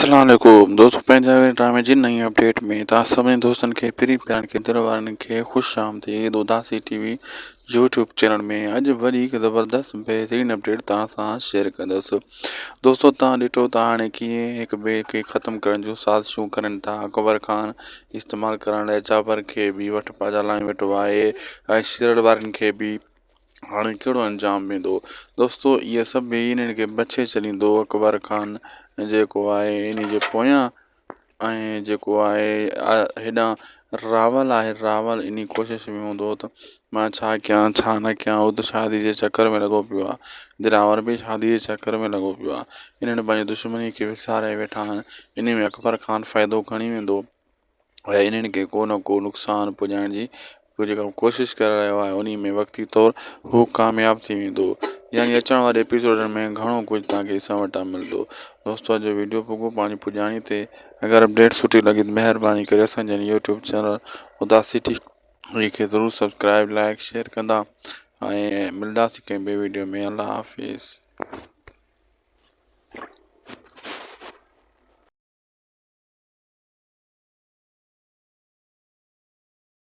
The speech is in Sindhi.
اسلام عليڪم دوستو پنهنجا ڊرامي جي نئين اپڊيٽ ۾ توهان سڀني دوستن کي پرين پيارن کي دل وارن کي خوش آمديد Udasi T V YouTube channel ۾ اڄ وري هڪ زبردست بهترين اپڊيٽ توهان سان شيئر ڪندس دوستو توهان ڏٺو ته هاڻي ڪيئن هڪ ٻئي کي ختم ڪرڻ جون سازشون ڪرن ٿا اڪبر خان استعمال ڪرڻ لاء جابر کي به وٺ پاجا لايون ويٺو آهي ۽ شيرل وارن کي به هاڻي ڪهڙو انجام ويندو دوستو اهي سڀ انهن کي بڇي ڇڏيندو اڪبر خان جيڪو آهي انهي جي پويان ۽ جيڪو آهي هيڏانهن راول آهي راول انهي ڪوشش ۾ هوندو ته مان ڇا ڪيان ڇا نه ڪيان هو ته شادي جي چڪر ۾ لڳو پيو آهي دلاور به شادي جي چڪر ۾ لڳو پيو آهي انهن پنهنجي دشمني کي وساري ويٺا آهن انهي ۾ اڪبر خان فائدو کڻي ويندو ۽ انهن کي ڪو نه ڪو نقصان پڄائڻ جي جيڪا ڪوشش ڪري رهيو آهي انهي ۾ وقتي طور هو ڪامياب ٿي ويندو يعني اچڻ واري ايپيسوڊن ۾ گهڻو ڪجهه توهان کي ڏسڻ وٽان ملندو دوستو اڄ جو ويڊيو پڳو پنهنجي پڄاڻي تي اگر اپڊيٽ سٺي لڳي ته مهرباني ڪري اسان جي يوٽيوب چينل اداسي ٽي وي کي ضرور سبسڪرائب لائڪ شيئر ڪندا ۽ ملنداسين ڪنهن ٻي ويڊيو ۾ الله حافظ.